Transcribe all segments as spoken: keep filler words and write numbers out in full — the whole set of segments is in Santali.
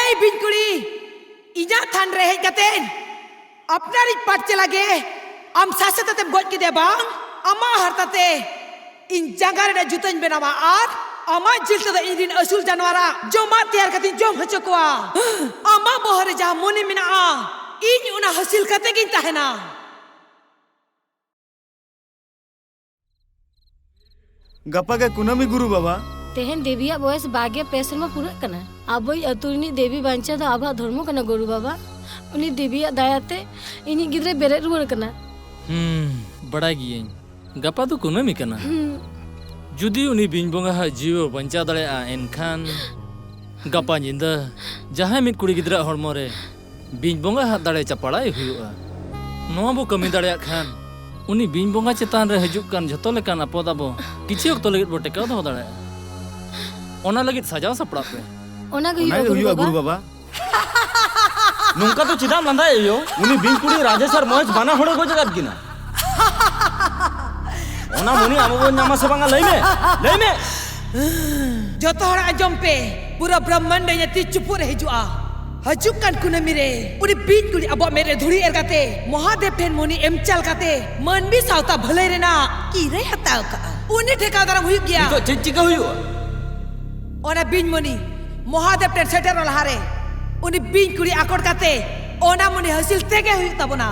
ᱮᱭ ᱵᱤᱧ ᱠᱩᱲᱤ, ᱤᱧᱟᱹᱜ ᱛᱷᱟᱱ ᱨᱮ ᱦᱮᱡ ᱠᱟᱛᱮ ᱟᱯᱱᱟᱨᱤᱡ ᱯᱟᱴ ᱪᱮᱞᱟ ᱜᱮ ᱟᱢ ᱥᱟᱥᱮᱛ ᱟᱛᱮᱢ ᱜᱚᱡ ᱠᱮᱫᱮᱭᱟ ᱵᱟᱝ? ᱟᱢᱟᱜ ᱦᱟᱨᱛᱟ ᱛᱮ ᱤᱧ ᱡᱟᱸᱜᱟ ᱨᱮᱱᱟᱜ ᱡᱩᱛᱟᱹᱧ ᱵᱮᱱᱟᱣᱟ ᱟᱨ ᱟᱢᱟᱜ ᱡᱤᱞ ᱛᱮᱫᱚ ᱤᱧ ᱨᱤᱱ ᱟᱹᱥᱩᱞ ᱡᱟᱱᱣᱟᱨᱟᱜ ᱡᱚᱢᱟᱜ ᱛᱮᱭᱟᱨ ᱠᱟᱛᱮᱧ ᱡᱚᱢ ᱦᱚᱪᱚ ᱠᱚᱣᱟ᱾ ᱟᱢᱟᱜ ᱵᱚᱦᱚᱜ ᱨᱮ ᱡᱟᱦᱟᱸ ᱢᱚᱱᱮ ᱢᱮᱱᱟᱜᱼᱟ, ᱤᱧ ᱚᱱᱟ ᱦᱟᱹᱥᱤᱞ ᱠᱟᱛᱮ ᱜᱤᱧ ᱛᱟᱦᱮᱱᱟ᱾ ᱜᱟᱯᱟ ᱜᱮ ᱠᱩᱱᱟᱹᱢᱤ ᱜᱩᱨᱩ ᱵᱟᱵᱟ᱾ ᱛᱮᱦᱮᱧ ᱫᱮᱵᱤᱭᱟᱜ ᱵᱚᱭᱮᱥ ᱵᱟᱨᱜᱮ ᱯᱮ ᱥᱮᱨᱢᱟ ᱯᱩᱨᱟᱹᱜ ᱠᱟᱱᱟ᱾ ᱟᱵᱚᱭᱤᱡ ᱟᱹᱛᱩ ᱨᱤᱱᱤᱡ ᱫᱮᱵᱤ ᱵᱟᱧᱪᱟᱣ ᱫᱚ ᱟᱵᱚᱣᱟᱜ ᱫᱷᱚᱨᱢᱚ ᱠᱟᱱᱟ ᱜᱩᱨᱩ ᱵᱟᱵᱟ᱾ ᱩᱱᱤ ᱫᱮᱵᱤᱭᱟᱜ ᱫᱟᱭᱟ ᱛᱮ ᱤᱧᱤᱡ ᱜᱤᱫᱽᱨᱟᱹᱭ ᱵᱮᱨᱮᱫ ᱨᱩᱣᱟᱹᱲ ᱠᱟᱱᱟ᱾ ᱦᱩᱸ, ᱵᱟᱲᱟᱭ ᱜᱤᱭᱟᱹᱧ᱾ ᱜᱟᱯᱟ ᱫᱚ ᱠᱩᱱᱟᱹᱢᱤ ᱠᱟᱱᱟ᱾ ᱦᱩᱸ᱾ ᱡᱩᱫᱤ ᱩᱱᱤ ᱵᱤᱧ ᱵᱚᱸᱜᱟ ᱦᱟᱜ ᱡᱤᱣᱤ ᱵᱟᱧᱪᱟᱣ ᱫᱟᱲᱮᱭᱟᱜᱼᱟ, ᱮᱱᱠᱷᱟᱱ ᱜᱟᱯᱟ ᱧᱤᱫᱟᱹ ᱡᱟᱦᱟᱸᱭ ᱢᱤᱫ ᱠᱩᱲᱤ ᱜᱤᱫᱽᱨᱟᱹ ᱦᱚᱲᱢᱚ ᱨᱮ ᱵᱤᱧ ᱵᱚᱸᱜᱟ ᱦᱟᱜ ᱫᱟᱲᱮ ᱪᱟᱯᱟᱲᱟᱭ ᱦᱩᱭᱩᱜᱼᱟ᱾ ᱱᱚᱣᱟ ᱵᱚ ᱠᱟᱹᱢᱤ ᱫᱟᱲᱮᱭᱟᱜ ᱠᱷᱟᱱ, ᱩᱱᱤ ᱵᱤᱧ ᱵᱚᱸᱜᱟ ᱪᱮᱛᱟᱱ ᱨᱮ ᱦᱤᱡᱩᱜ ᱠᱟᱱ ᱡᱷᱚᱛᱚ ᱞᱮᱠᱟᱱ ᱟᱯᱚᱫ ᱟᱵᱚ ᱠᱤᱪᱷᱩ ᱚᱠᱛᱚ ᱞᱟᱹᱜᱤᱫ ᱵᱚ ᱴᱮᱠᱟᱣ ᱫᱚᱦᱚ ᱫᱟᱲᱮᱭᱟᱜᱼᱟ᱾ ᱚᱱᱟ ᱞᱟᱹᱜᱤᱫ ᱥᱟᱡᱟᱣ ᱥᱟᱯᱲᱟᱜ ᱯᱮ᱾ ᱚᱱᱟ ᱜᱮ ᱚᱱᱟ ᱦᱩᱭᱩᱜᱼᱟ, ᱜᱮ ᱜᱩᱨᱩ ᱦᱩᱭᱩᱜᱼᱟ, ᱵᱟᱵᱟ᱾ ᱜᱩᱨᱩ ᱵᱟᱵᱟ᱾ ᱱᱚᱝᱠᱟ ᱫᱚ ᱪᱮᱫᱟᱜ ᱞᱟᱸᱫᱟᱭ ᱟᱭᱳ? ᱩᱱᱤ ᱵᱤᱧ ᱠᱩᱲᱤ ᱨᱟᱡᱮᱥ ᱟᱨ ᱢᱚᱦᱮᱥ ᱵᱟᱱᱟ ᱦᱚᱲᱮ ᱜᱚᱡ ᱟᱠᱟᱫ ᱠᱤᱱᱟ᱾ ᱚᱱᱟ ᱢᱚᱱᱤ ᱟᱵᱚ ᱵᱚᱱ ᱧᱟᱢᱟ ᱥᱮ ᱵᱟᱝᱟ? ᱞᱟᱹᱭ ᱢᱮ, ᱞᱟᱹᱭ ᱢᱮ᱾ ᱡᱚᱛᱚ ᱦᱚᱲ ᱟᱸᱡᱚᱢ ᱯᱮ, ᱯᱩᱨᱟᱹ ᱵᱨᱚᱦᱢᱟᱱᱰ ᱤᱧᱟᱹᱜ ᱛᱤ ᱪᱩᱯᱩᱫ ᱨᱮ ᱦᱤᱡᱩᱜᱼᱟ᱾ ᱦᱤᱡᱩᱜ ᱠᱟᱱ ᱠᱩᱱᱟᱹᱢᱤ ᱨᱮ ᱩᱱᱤ ᱵᱤᱧ ᱠᱩᱲᱤ ᱟᱵᱚᱣᱟᱜ ᱢᱮᱫ ᱨᱮ ᱫᱷᱩᱲᱤ ᱮᱨ ᱠᱟᱛᱮ ᱢᱚᱦᱟᱫᱮᱵ ᱴᱷᱮᱱ ᱢᱚᱱᱤ ᱮᱢ ᱪᱟᱞ ᱠᱟᱛᱮ ᱢᱟᱹᱱᱢᱤ ᱥᱟᱶᱛᱟ ᱵᱷᱟᱹᱞᱟᱹᱭ ᱨᱮᱱᱟᱜ ᱠᱤᱨᱟᱹᱭ ᱦᱟᱛᱟᱣ ᱠᱟᱜᱼᱟ᱾ ᱩᱱᱤ ᱴᱷᱮᱠᱟᱣ ᱫᱟᱨᱟᱢ ᱦᱩᱭᱩᱜ ᱜᱮᱭᱟ᱾ ᱱᱤᱛᱚᱜ ᱪᱮᱫ ᱪᱤᱠᱟᱹ ᱦᱩᱭᱩᱜᱼᱟ? ᱚᱱᱟ ᱵᱤᱧ ᱢᱚᱱᱤ ᱢᱚᱦᱟᱫᱮᱵ ᱴᱷᱮᱱ ᱥᱮᱴᱮᱨᱚᱜ ᱞᱟᱦᱟᱨᱮ ᱩᱱᱤ ᱵᱤᱧ ᱠᱩᱲᱤ ᱟᱠᱚᱴ ᱠᱟᱛᱮ ᱚᱱᱟ ᱢᱚᱱᱤ ᱦᱟᱹᱥᱤᱞ ᱛᱮᱜᱮ ᱦᱩᱭᱩᱜ ᱛᱟᱵᱚᱱᱟ᱾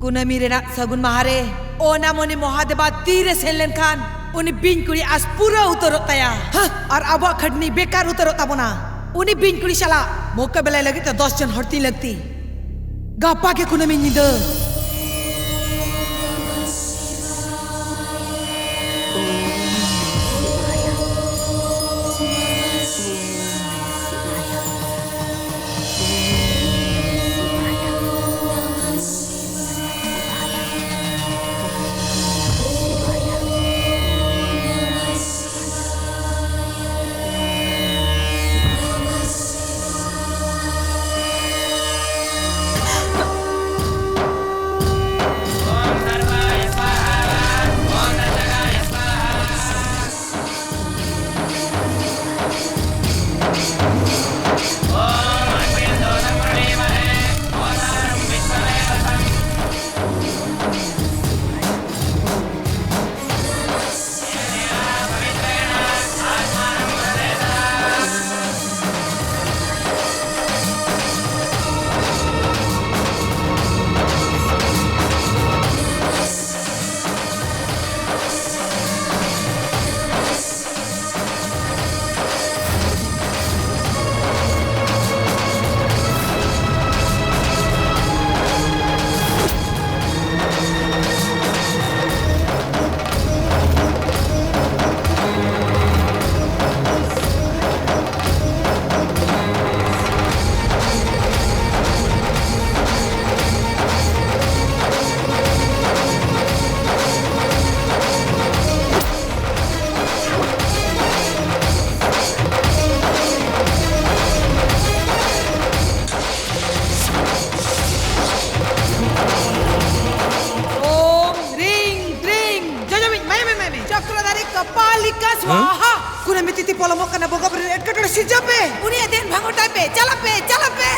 ᱠᱩᱱᱟᱹᱢᱤ ᱨᱮᱱᱟᱜ ᱥᱟᱹᱜᱩᱱ ᱢᱟᱦᱟ ᱨᱮ ᱚᱱᱟ ᱢᱚᱱᱤ ᱢᱚᱦᱟᱫᱮᱵᱟᱜ ᱛᱤ ᱨᱮ ᱥᱮᱱ ᱞᱮᱱᱠᱷᱟᱱ ᱩᱱᱤ ᱵᱤᱧ ᱠᱩᱲᱤ ᱟᱥ ᱯᱩᱨᱟᱹ ᱩᱛᱟᱹᱨᱚᱜ ᱛᱟᱭᱟ᱾ ᱦᱟᱹ, ᱟᱨ ᱟᱵᱚᱣᱟᱜ ᱠᱷᱟᱹᱴᱱᱤ ᱵᱮᱠᱟᱨ ᱩᱛᱟᱹᱨᱚᱜ ᱛᱟᱵᱚᱱᱟ᱾ ᱩᱱᱤ ᱵᱤᱧ ᱠᱩᱲᱤ ᱥᱟᱞᱟᱜ ᱢᱳᱠᱟᱵᱮᱞᱟᱭ ᱞᱟᱹᱜᱤᱫ ᱛᱮ ᱫᱚᱥ ᱡᱚᱱ ᱦᱚᱲ ᱛᱤᱧ ᱞᱟᱹᱠᱛᱤ᱾ ᱜᱟᱯᱟ ᱜᱮ ᱠᱩᱱᱟᱹᱢᱤ ᱧᱤᱫᱟᱹ᱾ ᱯᱮ, ᱩᱱᱤᱭᱟᱜ ᱫᱷᱮᱭᱟᱱ ᱵᱷᱟᱸᱜᱚᱲ ᱛᱟᱭ ᱯᱮ, ᱪᱟᱞᱟᱜ ᱯᱮ, ᱪᱟᱞᱟᱜ ᱯᱮ᱾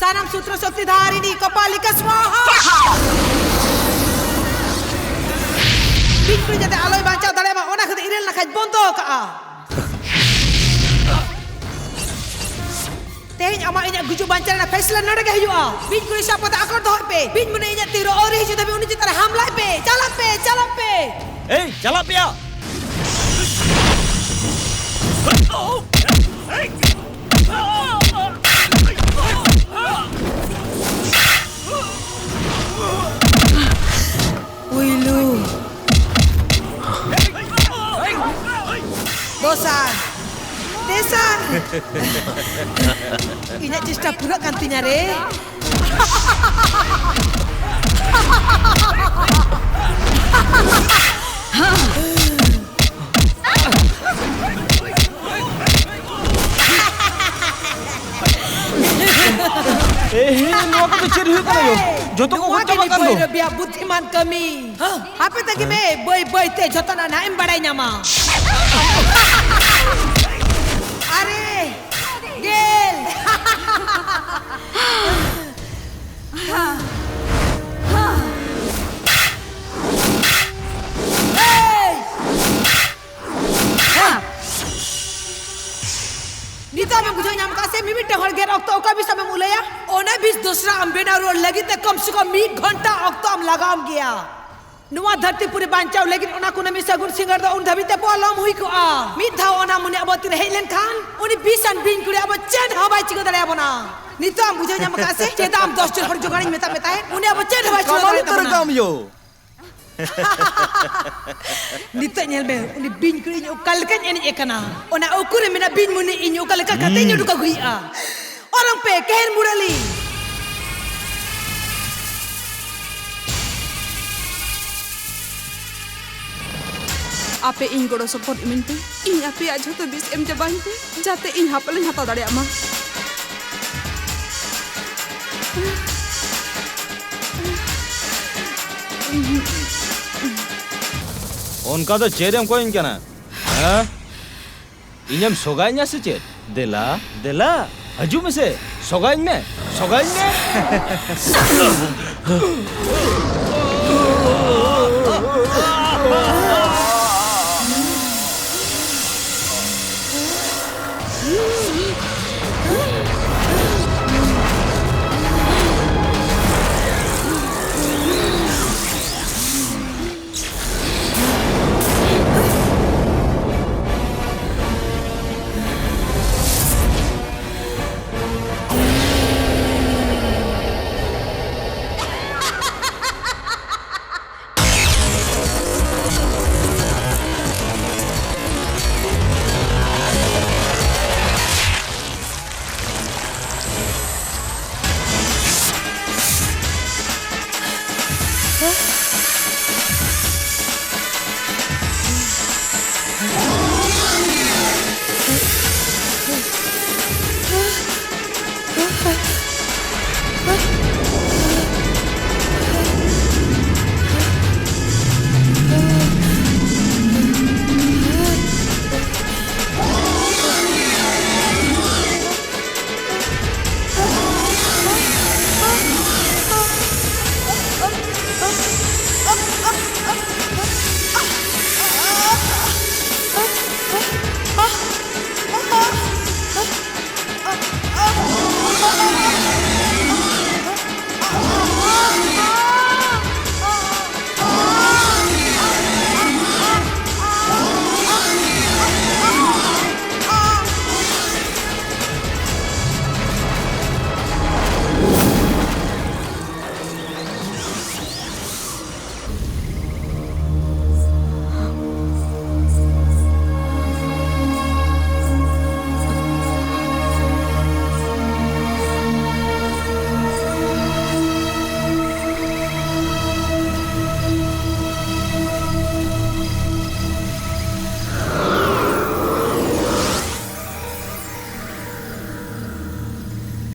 ᱥᱟᱱᱟᱢ ᱥᱩᱛᱨᱚ ᱥᱚᱠᱛᱤ ᱫᱷᱟᱨᱤᱱᱤ ᱠᱚᱯᱟᱞᱤᱠᱟ ᱥᱣᱟᱦᱟ᱾ ᱵᱤᱧ ᱠᱩᱲᱤ ᱡᱟᱛᱮ ᱟᱞᱚᱭ ᱵᱟᱧᱪᱟᱣ ᱫᱟᱲᱮᱭᱟᱜ ᱢᱟ, ᱚᱱᱟ ᱠᱷᱟᱹᱛᱤᱨ ᱤᱨᱟᱹᱞ ᱱᱟᱠᱷᱟᱧ ᱵᱚᱱᱫᱚ ᱟᱠᱟᱜᱼᱟ᱾ ᱛᱮᱦᱮᱧ ᱟᱢᱟᱜ ᱤᱧᱟᱜ ᱜᱩᱡᱩᱜ ᱵᱟᱧᱪᱟᱣ ᱨᱮᱱᱟᱜ ᱯᱷᱮᱥᱞᱟ ᱱᱚᱰᱮ ᱜᱮ ᱦᱩᱭᱩᱜᱼᱟ᱾ ᱵᱤᱧ ᱠᱩᱲᱤ ᱥᱟᱵ ᱠᱟᱛᱮ ᱟᱠᱚᱴ ᱫᱚᱦᱚᱭ ᱯᱮ᱾ ᱵᱤᱧ ᱢᱩᱱᱤ ᱤᱧᱟᱜ ᱛᱤ ᱨᱮ ᱟᱹᱣᱨᱤ ᱦᱤᱡᱩᱜ ᱫᱷᱟᱹᱵᱤᱡ ᱩᱱᱤ ᱪᱮᱛᱟᱱ ᱨᱮ ᱦᱟᱢᱞᱟᱭ ᱯᱮ᱾ ᱪᱟᱞᱟᱜ ᱯᱮ, ᱪᱟᱞᱟᱜ ᱯᱮ᱾ ᱮᱭ, ᱪᱟᱞᱟᱜ ᱯᱮᱭᱟ᱾ ᱯᱩᱭᱞᱩ, ᱫᱚᱥᱟᱨ, ᱛᱮᱥᱟᱨ᱾ ᱤᱧᱟᱜ ᱪᱮᱥᱴᱟ ᱯᱩᱨᱟᱹᱜ ᱠᱟᱱ ᱛᱤᱧᱟ ᱨᱮ᱾ ᱮ, ᱦᱮ, ᱱᱚᱣᱟ ᱠᱚᱫᱚ ᱪᱮᱫ ᱦᱩᱭᱩᱜ ᱠᱟᱱᱟ ᱭᱳ? ᱡᱚᱛᱚ ᱠᱚ ᱱᱚᱣᱟ ᱜᱚᱡ ᱜᱮ ᱪᱟᱵᱟᱜ ᱠᱟᱱ ᱫᱚ᱾ ᱵᱷᱳᱭᱨᱳᱵᱤᱭᱟᱜ ᱵᱩᱫᱽᱫᱷᱤᱢᱟᱱ ᱠᱟᱹᱢᱤ᱾ ᱦᱟᱯᱮ ᱛᱟᱹᱜᱤ ᱢᱮ, ᱵᱟᱹᱭ ᱵᱟᱹᱭ ᱛᱮ ᱡᱷᱚᱛᱚᱱᱟᱜ ᱱᱟᱦᱟᱜ ᱮᱢ ᱵᱟᱲᱟᱭ ᱧᱟᱢᱟ᱾ ᱟᱨᱮ, ᱜᱮᱞ᱾ ᱱᱤᱛᱚᱜ ᱟᱢᱮᱢ ᱵᱩᱡᱷᱟᱹᱣ ᱧᱟᱢ ᱠᱟᱜᱼᱟ ᱥᱮ, ᱢᱤᱢᱤᱫᱴᱟᱝ ᱦᱚᱲ ᱜᱮᱨ ᱚᱠᱛᱚ ᱚᱠᱟ ᱵᱤᱥ ᱟᱢᱮᱢ ᱩᱞᱟᱹᱭᱟ? ᱚᱱᱟ ᱵᱤᱥ ᱫᱚᱥᱨᱟ ᱟᱢ ᱵᱮᱱᱟᱣ ᱨᱩᱣᱟᱹᱲ ᱞᱟᱹᱜᱤᱫ ᱛᱮ ᱠᱚᱢ ᱥᱮ ᱠᱚᱢ ᱢᱤᱫ ᱜᱷᱚᱱᱴᱟ ᱚᱠᱛᱚ ᱟᱢ ᱞᱟᱜᱟᱣᱟᱢ ᱜᱮᱭᱟ᱾ ᱱᱚᱣᱟ ᱫᱷᱟᱹᱨᱛᱤ ᱯᱩᱨᱤ ᱵᱟᱧᱪᱟᱣ ᱞᱟᱹᱜᱤᱫ ᱚᱱᱟ ᱠᱩᱱᱟᱹᱢᱤ ᱥᱟᱹᱜᱩᱱ ᱥᱤᱸᱜᱟᱹᱲ ᱫᱚ ᱩᱱ ᱫᱷᱟᱹᱵᱤᱡ ᱛᱮ ᱯᱚᱞᱚᱢ ᱦᱩᱭ ᱠᱚᱜᱼᱟ᱾ ᱢᱤᱫ ᱫᱷᱟᱣ ᱚᱱᱟ ᱢᱩᱱᱤ ᱟᱵᱚ ᱛᱤᱨᱮ ᱦᱮᱡ ᱞᱮᱱᱠᱷᱟᱱ, ᱩᱱᱤ ᱵᱤᱥᱟᱱ ᱵᱤᱧ ᱠᱩᱲᱤ ᱟᱵᱚ ᱪᱮᱫ ᱦᱚᱸ ᱵᱟᱭ ᱪᱤᱠᱟᱹ ᱫᱟᱲᱮᱭᱟᱵᱚᱱᱟ᱾ ᱱᱤᱛᱚᱜ ᱟᱢ ᱵᱩᱡᱷᱟᱹᱣ ᱧᱟᱢ ᱟᱠᱟᱫᱼᱟ ᱥᱮ, ᱪᱮᱫᱟᱜ ᱟᱢ ᱫᱚᱥ ᱡᱚᱱ ᱦᱚᱲ ᱡᱚᱜᱟᱲᱤᱧ ᱢᱮᱛᱟᱫ ᱢᱮ ᱛᱟᱦᱮᱸᱫ? ᱩᱱᱤ ᱟᱵᱚ ᱪᱮᱫ ᱦᱚᱸ ᱵᱟᱭ ᱪᱤᱠᱟᱹ ᱠᱟᱢᱟᱞ ᱫᱟᱲᱮᱭᱟᱛᱟᱵᱚᱱᱟ᱾ ᱩᱛᱟᱹᱨ ᱟᱠᱟᱫᱟᱢ ᱭᱳ᱾ ᱱᱤᱛᱚᱜ ᱧᱮᱞ ᱢᱮ, ᱩᱱᱤ ᱵᱤᱧ ᱠᱩᱲᱤ ᱤᱧ ᱚᱠᱟ ᱞᱮᱠᱟᱧ ᱮᱱᱮᱡ ᱮ ᱠᱟᱱᱟ᱾ ᱚᱱᱟ ᱩᱠᱩ ᱨᱮ ᱢᱮᱱᱟᱜ ᱵᱤᱧ ᱢᱩᱱᱤ ᱤᱧ ᱚᱠᱟ ᱞᱮᱠᱟ ᱠᱟᱛᱮᱧ ᱦᱩᱸ᱾ ᱩᱰᱩᱠ ᱟᱹᱜᱩᱭᱮᱫᱼᱟ᱾ ᱚᱨᱚᱝ ᱯᱮ, ᱠᱮᱦᱮᱨ ᱢᱩᱨᱟᱹᱞᱤ᱾ ᱟᱯᱮ ᱤᱧ ᱜᱚᱲᱚ ᱥᱚᱯᱚᱦᱚᱫ ᱤᱢᱟᱹᱧ ᱯᱮ᱾ ᱤᱧ ᱟᱯᱮᱭᱟᱜ ᱡᱷᱚᱛᱚ ᱵᱤᱥ ᱮᱢ ᱪᱟᱵᱟᱧ ᱯᱮ, ᱡᱟᱛᱮ ᱤᱧ ᱦᱟᱯᱞᱟᱧ ᱦᱟᱛᱟᱣ ᱫᱟᱲᱮᱭᱟᱜ ᱢᱟ᱾ ᱚᱱᱠᱟ ᱫᱚ ᱪᱮᱫ ᱮᱢ ᱠᱚᱭᱚᱧ ᱠᱟᱱᱟ? ᱦᱮᱸ? ᱤᱧᱮᱢ ᱥᱚᱜᱟᱭᱤᱧᱟ ᱥᱮ ᱪᱮᱫ? ᱫᱮᱞᱟ, ᱫᱮᱞᱟ, ᱦᱤᱡᱩᱜ ᱢᱮᱥᱮ, ᱥᱚᱜᱟᱭᱤᱧ ᱢᱮ, ᱥᱚᱜᱟᱭᱤᱧ ᱢᱮ᱾